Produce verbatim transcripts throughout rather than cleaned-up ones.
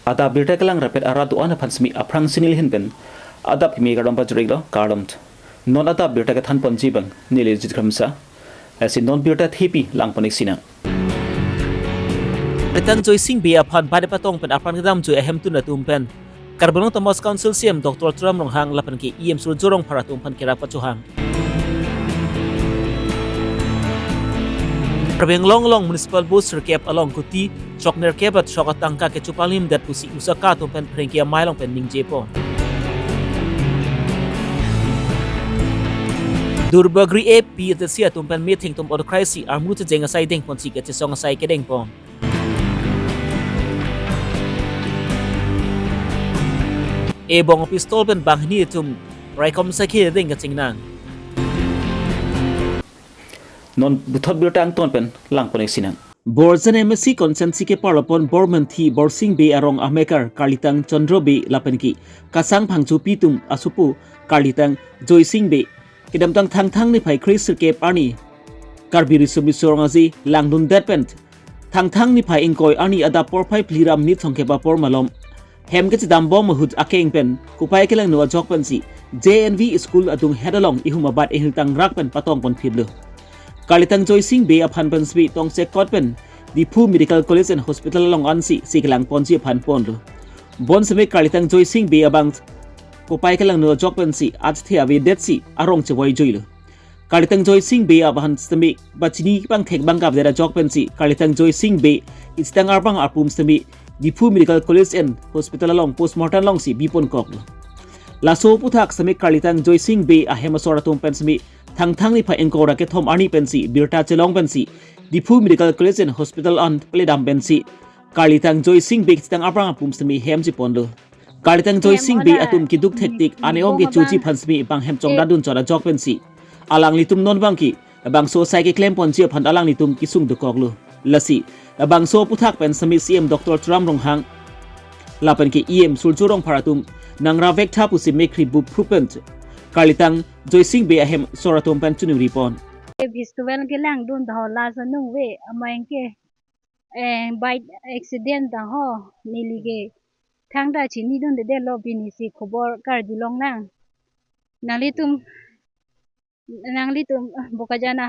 Adap birta kelang rapet arat do-an aphan semi aphrang si neli ahin pen adap kimi kardom pajir-iklo, kardom. Non adap birta kethan ponji abang neli Jit Kramsa. Lasi non birta thepi lang pon-ik sinang. Karlitang Joysing Bey aphan bade patong pen apran kedamjui ahemtun atum pen Karbi Anglong Autonomous Council C E M Doctor Tuliram Ronghang lapen ke E M Surjya Rongphar atum aphan kerap kachohang. Karbi Anglong along municipal bus sirkep along kuti choknerkep ra chok atangka kechopalimdet pusi Lusaka atum pen pherangke amei along pen ningje pon. Durbagri A P T C atum pen metheng atum orkrai si armu chejeng asai deng ponsi kachesong asai kedeng pon. Ebong pistol pen banghini atum raikom sakhi deng kachingnang. Non puthot birta angton pen lang pon-ik sinang. Borjan M A C constituency keparlo pon Bormanthi Borsing Bey arong amekar karlitang Chandra Bey lapen ke Kasang Phangchopi atum asopo karlitang Joysing Bey kedamtang Thangthang niphai kre sirkep arni Karbi Riso Miso Rong Aje langdundet pen Thangthang niphai ingkoi arni adap porphai phli ra minit thomkep apor malom hem kachedambom ahut akeng pen kopai kelangno ajok pensi J N V school adung het along ihum abat inghirtang rak pen patong ponphitlo. Karlitang Joysing Bey aphan pen semi tongsekot pen Diphu Medical College and Hospital along ansi sekelang ponji aphan ponlo. Bonseme karlitang Joysing Bey abang kopai kelangno ajok pensi athe avedetsi arong chevoijuilo. Karlitang Joysing Bey aphan sitame pachini pangthek bang kapdet ajok pensi karlitang Joysing Bey kachetang arbang arpum sitame Diphu Medical College and Hospital along postmortem alongsi biponkoklo. Laso aputhak sitame karlitang Joysing Bey ahem asor atum pen sitame Thangthang niphai ingkoi ra kethom arni pensi birta chelong pensi Diphu Medical College and Hospital an peledam pensi karlitang Joysing Bey kachetang arbang arpum sitame hem cheponlo. Karlitang Joysing Bey atum keduk thektik aneom kechoji aphan sitame bang hem chongdadun chot ajok pensi alanglitum non bangke bangso asai keklem ponji aphan alanglitum kesung dokoklo. Lasi bangso aputhak pen sitame C E M Doctor Tuliram Ronghang lapen ke E M Surjya Rongphar atum nangra vektha pusi mekkri buprup pen karlitang Joysing Bey ahem asor atum pen choningri pon. Festival kelangdun ta ho, last anung ave, amei ke eh, bike accident ta ho, neli ke thangta chinidundedetlo, pini si khobor karjulongnang. Nanglitum, nanglitum, ah, Bokajan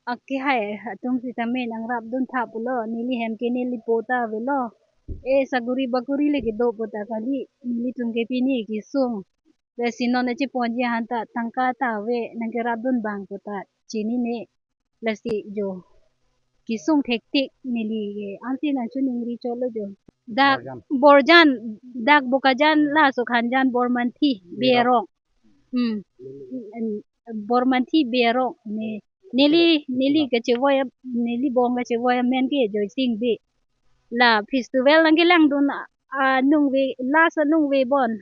akehai atum sitame nangrapdun tha pulo, neli hem ke neli po ta avelo. Eh, saguri baguri le kedo po ta kali, nelitum ke pini kesung. Lasi non acheponji aphan ta tangka ta ave, nangkerapdun abang pu ta chinine. Lasi jo kesung thektik neli ke ansi nangchoningri chotlo jo. Dak Borjan. Borjan, dak Bokajan laso Khanjan Bormanthi Bey arong. Hmm. Bormanthi Bey arong. Ne, neli, neli kachevoi, neli bong kachevoi amen ke Joysing Bey. La festival nangkelangdun anung ave, last anung ave bon.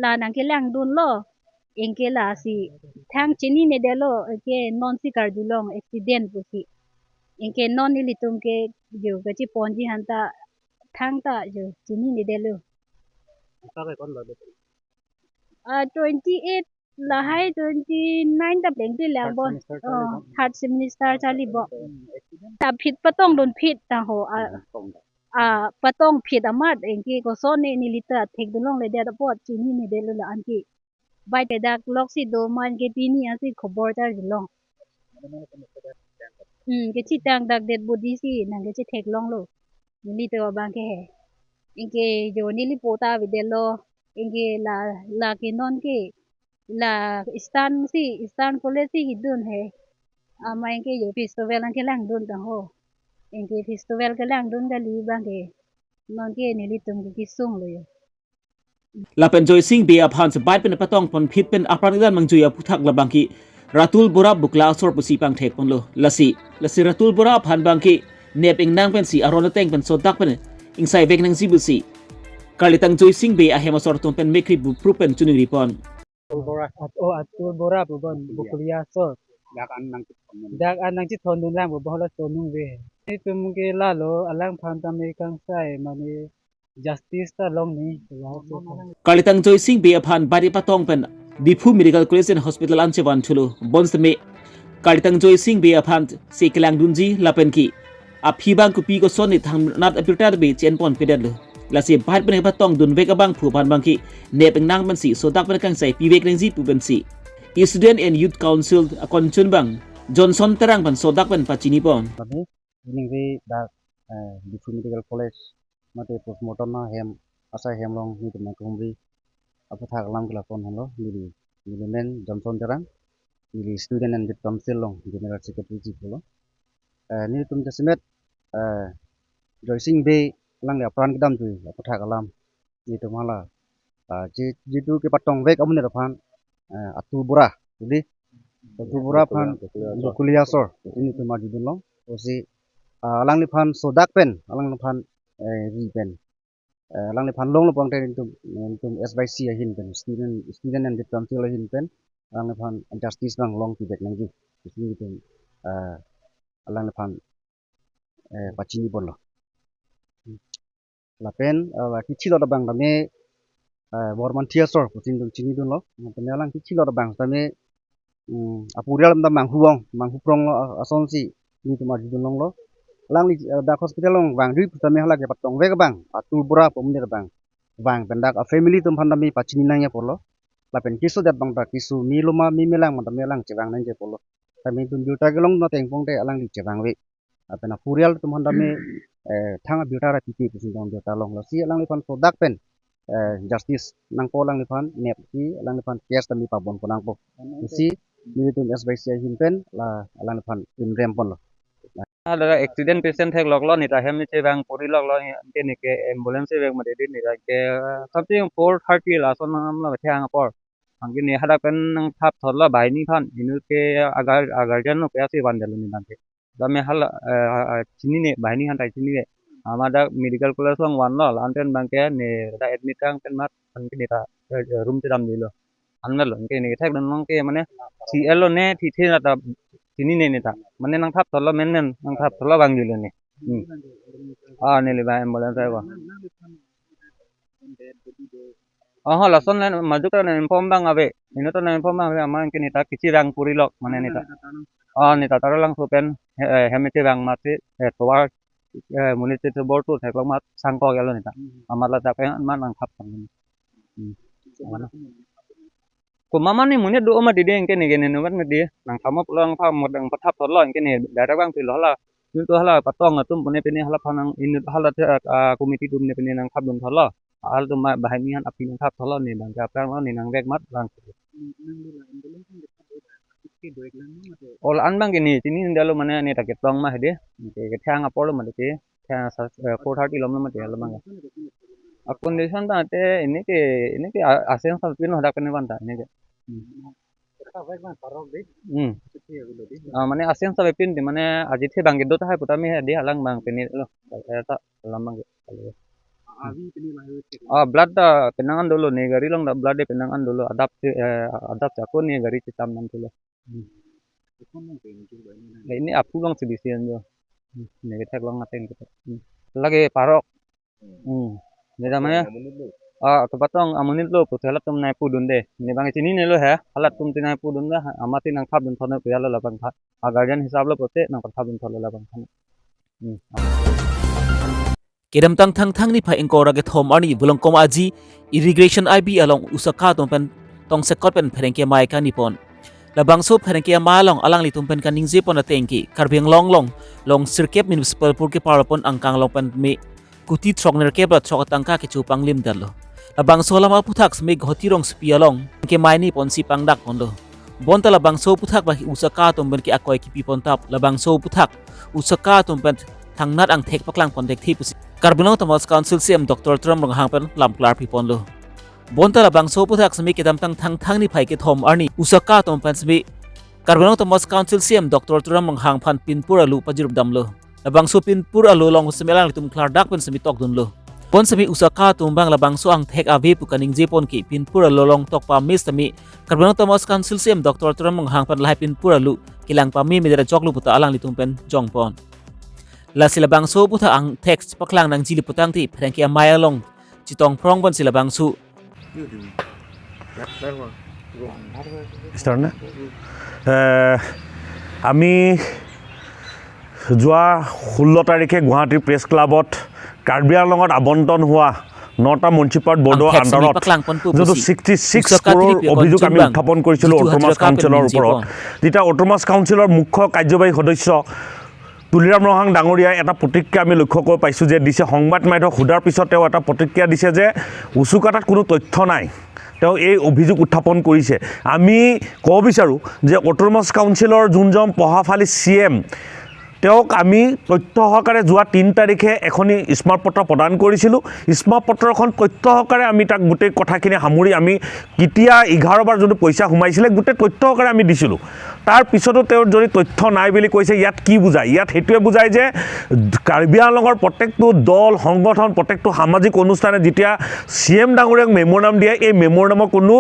La nangkelangdunlo. Anke lasi thang chininedetlo, anke non si karjulong accident pusi. Anke non nelitum ke jo kacheponji aphan ta thangta jo chininedetlo. Asa ke kon lo? Ah, twenty-eight lahai twenty-nine ta plengpi lang bon. Third semester charli bon. Oh, third semester charli bon. Hmm, accident. Ta phit patongdunphit ta ho, ah, ah, patongphit amat anke kosonne neli ta thekdunlongledet apot chininedetlo la anke. Bike dak lok si do ma anke pini ansi khobor charjulong. Hmm, kachetang dak dead body si nangkachetheklonglo. Neli to abang ke he. Anke jo neli po ta avedetlo. Anke la, la ke non ke la Eastern si, Eastern College si kedun he. Amei ke jo festival nangkelangdun ta ho. Anke festival kelangdun kali abang ke. Non ke nelitum ke kesunglo jo. Lapen Joysing Bey aphan sebai pen patong ponphit pen apran kedan mangjui aputhak labangke Ratul Bora Bukla asor pusi pangthek ponlo. Lasi, lasi Ratul Bora aphan bangke nep ingnang pensi aron ateng pen sodak pen ingsai vek nangji pusi karlitang Joysing Bey ahem asor atum pen mekkri buprup pen choningri pon. Atul Bora. At-, oh, Atul Bora pu bon, iya. Bukulia asor. Dak an nangchethondun. Dak an nangchethondun lang pu bon laso anung ave. Nelitum ke lalo alangphan tame kangsai mane justice ta longle. Karlitang Joysing Bey aphan bade patong pen Diphu Medical College and Hospital an chevan thulo. Bonseme karlitang Joysing Bey aphan sekelangdunji lapen ke aphi abang kopi kosonne thangnat abirta ta be chen ponpedetlo. Lasi bhat pen kepatongdunvek abangphu aphan abangke nep ingnang pensi sodak pen kangsai pivek nangji pu pensi Student and Youth Council akonchun abang Johnson Terang aphan sodak pen pachinipon. Kami ini dak, eh, Diphu Medical College mate postmortem ahem, asai ahem along nelitum nangkehumri aputhak alam kelang ponlo, neli, neli men Johnson Terang, neli Student and Youth Council along General Secretary chief lo. Eh, nelitum jasemet, eh, Joysing Bey alangli apran kedam tu aputhak alam nelitum hala, ah, ji-, jitu kepatongvek amonit aphan, eh, Atul Bora, jadi Atul Bora aphan Gokuli Asor, nelitum arjudunlong. Lasi, ah, alangliphan sodak pen, alangliphan, eh, ri pen, eh, alangliphan longlo pulote nelitum, nelitum S Y C ahin pen, Student, Student and Youth Council ahin pen, alangliphan justice abang long pivek nangji pusi nelitum, eh, alangliphan, eh, pachiniponlo. Lapen, eh, la kithi lot abang tame, eh, Bormanthi Asor pusi nelitum chinidunlo. Tame alang kithi lot abang tame, mm, apurial ta manghu ong, manghu pronglo, ah, asonsi nelitum arjudunlonglo. Alangli, eh, dak hospital along vangri pu tame hala kepatongvek abang Atul Bora pu amonit abang vang pen dak a family atum aphan tame pachini nangji apotlo. Lapen keso det abang ta keso melo ma memelang ma tame alang chevang nangji apotlo. Tame nelitum birta kelong ateng pulote alangli chevangve. Lapen apurial atum aphan tame, eh, thang abirta ra pipe pusi nelitum birta longlo. Lasi alangliphan sodak pen, eh, justice nangpo alangliphan, nepsi alangliphan case tame pabon pon nangpo pusi nelitum S Y C ahin pen la alangliphan pinrem ponlo. Ada accident patient thekloklo, neta hem chevang puri loklo, anke neke ambulance vek mati di, neta ke something four thirty lason amlo thang apor. Anke ne hadak pen nangthap thotlo banghini aphan, inut ke agar, agarjan no ke asi van dalo ne abangke. Tame hala, eh, eh, chinine, banghini aphan ta chinine. Amat dak medical college along vanlo, la-an pen abangke ne ta admit tang pen amat, anke neta, eh, eh, room chedamdelo. Anlo, anke ne thekdunlong ke mane, thi-etlo ne, thi-ethe neta, chinine neta. Mane nangthap thotlo menmen, nangthap thotlo vangdelo ne. Hmm. Ah, neli ba ambulance ave ko. Oho, lason le majok ta inform abang ave. Inut ta inform abang ave, amat anke neta kechevang puri lok mane neta. Ah, neta Taralangso pen, eh, hem chevang amatsi, eh, tovar, eh, monit chethebor tu theklong amat sangkok etlo neta. Amat ladak pen amat nangthap thotlo. Hmm. Komat ma ne monit do ma didi, anke ne ke ne nomat ma di. Nangthap ma pulo nangthap ma nangpathap thotlo, anke ne direct abang pilo hala. Inut hala patong atum pune pine hala aphan nang inut hala the, ah, committee atum ne pine nangthapdun thotlo. Halatum ma banghini aphan aphi nangthap thotlo, ne abangke aphranglo ne nangvek amat lang. Ol an abangke ne chinidunlo mane ne ta keplong ma hedi. Ke, kethang aporlo mati ke. Thang sa, eh, four thirty lom lo mati hala abangke. A condition ta te ini ke, ini ke a-, asen sa pin hadak pen abang ta ini ke. Hmm. Hmm. Ah, mane asen sa pin di mane ajithe abangke do tahai pu tame hedi alang abang pine lo. Eh, ta alam abangke. Ah, blood ta penang an dolo, ne gari along ta blood de penang an dolo, adap, eh, adap chakon ne gari chitam nam dolo. Hmm. Ini aphu abang si bisi anjo. Hmm, ne ketheklong ateng kita. Hmm. Lake parok. Hmm. Ne namanya? Ah, kepatong amonit lo, pusi halatum nangpudunde. Ne abang chininelo he, halatum ti nangpudunde, amat ti nangthapdun thotlo pu hala labang tha. A guardian hisap lo pulote nangpathapdun thotlo labang tha. Hmm. Kedamtang Thangthang niphai ingkoi ra kethom arni Volongkom Aji Irrigation I B along usaka atum pen tongsekot pen pherangke amei kangnipon. Labangso pherangke amei along alanglitum pen kaningjepon atengke Karbi Anglong along, along sirkep municipal pur keparlopon angkang along pen me kuti throknerkep ra throk atangka kecho panglim detlo. Labangso alam aphuthak seme Guwahati rongsopi along kemei niponsi pangdakponlo. Bonta labangso aphuthak abang usaka atum pen ke akoi kipipon tap, labangso aphuthak usaka atum pen thangnat angthek paklangpon thekthe pusi Karbi Anglong Autonomous Council C E M Doctor Tuliram Ronghang pen lam klarpiponlo. Bonta labangso aphuthak seme kedamtang Thangthang niphai kethom arni usaka atum pen seme Karbi Anglong Autonomous Council C E M Doctor Tuliram Ronghang aphan pinpur alu pajirupdamlo. Labangso pinpur alu along seme alanglitum klardak pen seme tokdunlo. Bon seme usaka atum abang labangso angthek ave pu kaningjepon ke pinpur alu along tok pame seme Karbi Anglong Autonomous Council C E M Doctor Tuliram Ronghang aphan lahai pinpur alu kelang pame medet ajoklo puta alanglitum pen jongpon. Lasi labangso aphuthak angthek paklang nangji le putangte pherangke amei along chetongprong ponsi labangso Start na? Eh, আমি যোৱা ষোল্ল তাৰিখে গুৱাহাটীৰ প্ৰেছ ক্লাবত কাৰ্বি আংলঙত আবণ্টন হোৱা নটা মুনিচিপাল বৰ্ডৰ আণ্ডাৰত যিটো ছিক্সটি ছিক্স কৰোৰ অভিযোগ আমি উত্থাপন কৰিছিলোঁ অট'নমাছ কাউন্সিলৰ ওপৰত, যেতিয়া অট'নমাছ কাউন্সিলৰ মুখ্য কাৰ্যবাহী সদস্য তুলিৰাম ৰংহাং ডাঙৰীয়াই এটা প্ৰতিক্ৰিয়া আমি লক্ষ্য কৰিব পাইছোঁ যে দিছে। সংবাদ মাধ্যমক সোধাৰ পিছত তেওঁ এটা প্ৰতিক্ৰিয়া দিছে যে উচুকাটাত কোনো তথ্য নাই, তেওঁ এই অভিযোগ উত্থাপন কৰিছে। আমি ক'ব বিচাৰোঁ যে অট'নমাছ কাউন্সিলৰ যোনজন প্ৰভাৱশালী চি এম, তেওঁক আমি তথ্য সহকাৰে যোৱা তিনি তাৰিখে এখনি স্মাৰকপত্ৰ প্ৰদান কৰিছিলোঁ। স্মাৰকপত্ৰখন তথ্য সহকাৰে আমি তাক গোটেই কথাখিনি সামৰি আমি কেতিয়া এঘাৰ বাৰ যোনটো পইচা সোমাইছিলে গোটেই তথ্য সহকাৰে আমি দিছিলোঁ। তাৰ পিছতো তেওঁৰ যদি তথ্য নাই বুলি কৈছে, ইয়াত কি বুজায়? ইয়াত সেইটোৱে বুজায় যে কাৰ্বি আংলঙৰ প্ৰত্যেকটো দল, সংগঠন, প্ৰত্যেকটো সামাজিক অনুষ্ঠানে যেতিয়া চি এম ডাঙৰীয়াক মেম'ৰাণ্ডাম দিয়ে, এই মেম'ৰাণ্ডামৰ কোনো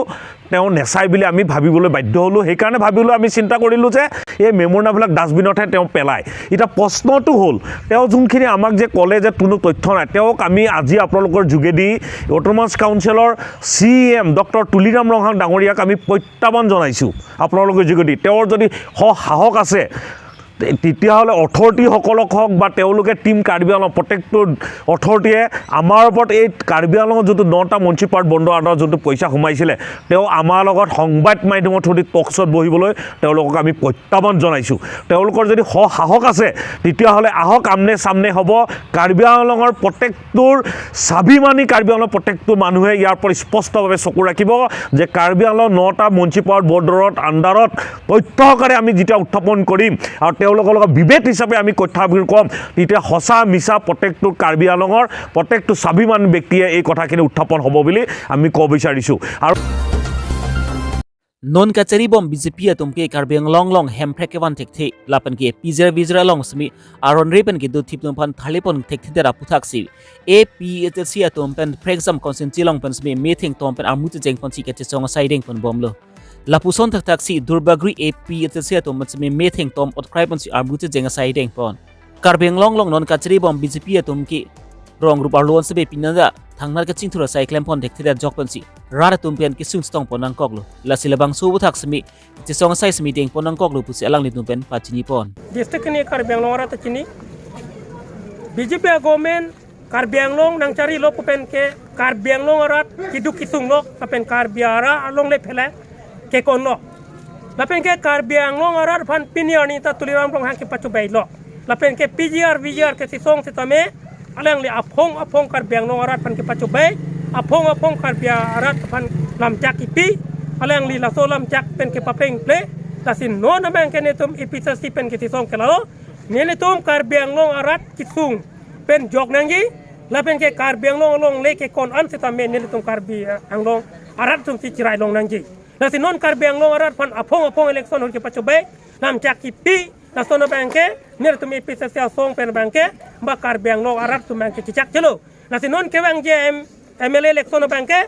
তেওঁ নেচাই বুলি আমি ভাবিবলৈ বাধ্য হ'লোঁ। সেইকাৰণে ভাবিলোঁ, আমি চিন্তা কৰিলোঁ যে এই মেম'ৰাণ্ডামবিলাক ডাষ্টবিনতহে তেওঁ পেলায়। এতিয়া প্ৰশ্নটো হ'ল, তেওঁ যোনখিনি আমাক যে ক'লে যে কোনো তথ্য নাই, তেওঁক আমি আজি আপোনালোকৰ যোগেদি অট'নমাছ কাউন্সিলৰ চি এম ডক্টৰ তুলিৰাম ৰংহাং ডাঙৰীয়াক আমি প্ৰত্যাহ্বান জনাইছোঁ আপোনালোকৰ যোগেদি। তেওঁৰ যদি স-, সাহস আছে, তে-, তেতিয়াহ'লে অথৰিটিসকলক হওক বা তেওঁলোকে টিম কাৰ্বি আংলং প্ৰত্যেকটো অথৰিটিয়ে আমাৰ ওপৰত এই কাৰ্বি আংলঙত যোনটো নটা মুনিচিপাল বৰ্ডৰ আণ্ডাৰত যোনটো পইচা সোমাইছিলে, তেওঁ আমাৰ লগত সংবাদ মাধ্যমৰ থ্ৰুদি টক শ্ব'ত বহিবলৈ তেওঁলোকক আমি প্ৰত্যাহ্বান জনাইছোঁ। তেওঁলোকৰ যদি স-, সাহস আছে, তেতিয়াহ'লে আহক, আমনে চামনে হ'ব। কাৰ্বি আংলঙৰ প্ৰত্যেকটোৰ স্বাভিমানী কাৰ্বি আংলঙৰ প্ৰত্যেকটো মানুহে ইয়াৰ পৰা স্পষ্টভাৱে চকু ৰাখিব যে কাৰ্বি আংলং নটা মুনিচিপাল বৰ্ডৰ আণ্ডাৰত তথ্য সহকাৰে আমি যেতিয়া উত্থাপন কৰিম আৰু তেওঁলোকৰ লগত বিভেদ হিচাপে আমি কথা ক'ম, তেতিয়া সঁচা মিছা প্ৰত্যেকটো কাৰ্বি আংলঙৰ প্ৰত্যেকটো স্বাভিমান ব্যক্তিয়ে এই কথাখিনি উত্থাপন হ'ব বুলি আমি ক'ব বিচাৰিছোঁ। আৰু Non kachari bom B J P atum ke Karbi Anglong along hemprek kevan thekthe, lapen ke P J R V J R along simi aron re pen kedo thip atum aphan tharlepon thekthe det aputhaksi A P H L C atum pen Phrekjam constituency along pen simi metheng tom pen armu checheng ponsi kachesong asai dengpon bomlo. Lapuson thakthaksi Duarbagori A P H L C atum pen simi metheng tom otkrai ponsi armu checheng asai dengpon. Karbi Anglong along non kachari bom B J P atum ke rong rup arlo an sebe pinanda thangnar kachingthur asai klempon thekthe det ajok pensi rat atum pen kesung chetongpon nangkoklo. Lasi labangso aputhak simi chesong asai simi dengpon nangkoklo pusi alanglitum pen pachinipon. District ini Karbi Anglong arat ta chini. B J P a-government Karbi Anglong nangcharilo pu pen ke Karbi Anglong arat keduk kesunglo, lapen Karbi arat alongle phelai kekonlo. Lapen ke Karbi Anglong arat aphan pini arni ta Tuliram Ronghang kepachobeilo. Lapen ke P G R, V G R kachesong setame alangli aphong aphong Karbi Anglong arat aphan kepachobei, aphong aphong Karbi arat aphan lamchak kepi, alangli laso lamchak pen kepapeng ple, lasi non abang ke netum A P H L C pen kachesong ke lalo, nelitum Karbi Anglong arat kesung pen jok nangji, lapen ke Karbi Anglong alongle kekon an setame nelitum Karbi Anglong arat atum si cherai long nangji. Lasi non Karbi Anglong arat aphan aphong aphong election ahut kepachobei, lamchak kepi, lason abang ke, nelitum A P H L C asong pen abang ke, ba Karbi Anglong arat atum abang ke chechak chelo. Lasi non kevangji M-, M L A election abang ke,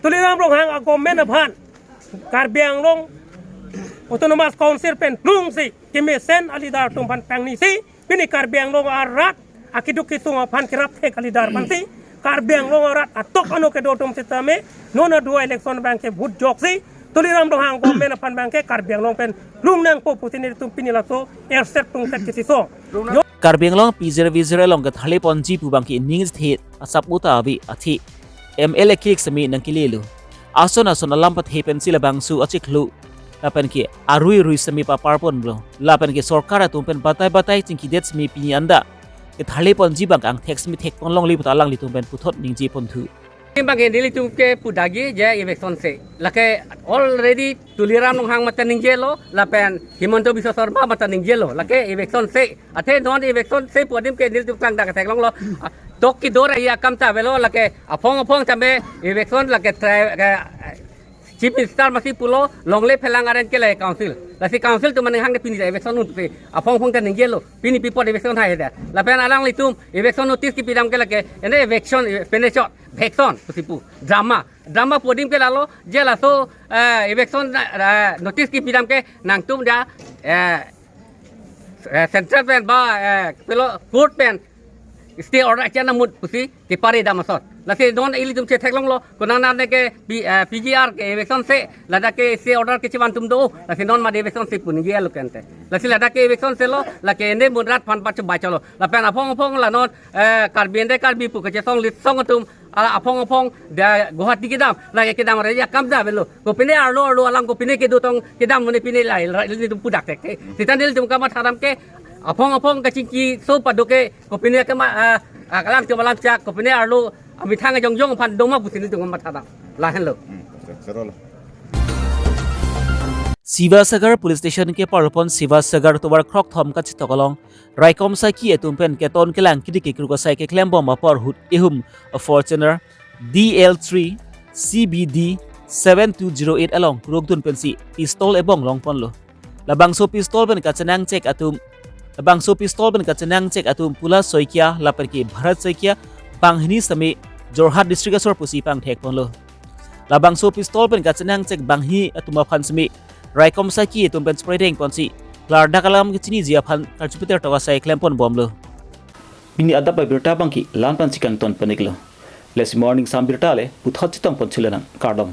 Tuliram Ronghang a-government aphan, Karbi Anglong Autonomous Council pen plungsi, kemesen a-leader atum aphan pangnisi, pini Karbi Anglong arat akeduk kesung aphan kerap thek a-leader aphansi, Karbi Anglong arat atok ano kedo atum setame, non adua election abang ke vote joksi, Tuliram Ronghang government aphan abang ke Karbi Anglong pen lung nangpo pusi nelitum pini laso erset tungset kachesong. Karbi Anglong P J R V J R along ketharleponji pu abang ke ningthe asap uta ave athe M L A kik simi nangkelelo. Ason ason alam pathe pensi labangso achiklo, lapen ke arui rui simi paparponlo, lapen ke sorkar atum pen batai batai chingkidet simi pini anda ketharleponji abang angthek simi thekpon longle puta alanglitum pen puthot ningjeponthu. Bang ke nelitum ke pudagi je eviction se. Lake already Tuliram Ronghang mata ningjelo, lapen Himanta Biswa Sarma mata ningjelo. Lake eviction se. Athe non eviction se pu adim ke nelitum klangdak theklonglo. Ah, tok kedo ra iya kam ta avelo, lake aphong aphong tame eviction lake tri-, ke, Chief Minister masi pulo longle phelang aren ke lake council. Lasi council atum aning hang de pini eviction un pe. Aphong aphong ta ningjelo. Pini pi apot eviction hai de. Lapen alanglitum eviction notice kepi dam ke lake, ene eviction, eh, penechot, eviction pusi pu. Drama. Drama pu adim ke lalo, je laso, eh, eviction, eh, notice kepi dam ke nangtum dia, eh, eh, central pen ba, eh, pelo court pen Stay order achian amut pusi kepare dam asot. Lasi non ilitum chetheklonglo, konat nane ke P-, eh, P G R ke eviction se, ladak ke stay order kechivan atum do, lasi non mate eviction se pu ningje alo kente. Lasi ladak ke eviction se lo, lake ende mun rat aphan pachu bachalo. Lapen aphong aphong la non, eh, Karbi ende Karbi pu kachesong litsong atum, ala aphong aphong da Guwahati kedam, lake kedam reja kam da belo. Kopine arlo arlo alam kopine kedo tong kedam mane pine lai, lai, ilitum pudak tek te. Sita nelitum kamatha dam ke, aphong aphong kachingki so pado ke, kopine kema, ah, ah, kalang chom alam chak, kopine arlo amethang ajongjong aphan doma pusi nelitum kamatha dam. Lahenlo. Hmm, oke, sero lo. Sivasagar Police Station keparlopon Sivasagar tovar krokthom kachetok along raikom saiki atum pen keton kelang kidi kekruk asai keklembom apor ahut ehum Fortuner D L three C B D seven two zero eight along krukdun pensi pistol ebong longponlo. Labangso pistol pen kachenangchek atum, labangso pistol pen kachenangchek atum Pula Saikia lapen ke Bharat Saikia, banghini sitame Jorhat district asor pusi pangthekponlo. Labangso pistol pen kachenangchek banghini atum aphan sitame raikom saiki atum pen spredeng ponsi klardak alam kechiniji aphan karjupeter tok asai klemponbomlo. Pini adap abirta abangke la-an pensi kangton pen-iklo. Lasi morning sam birta le puthot chetongpon chulenang, kardom.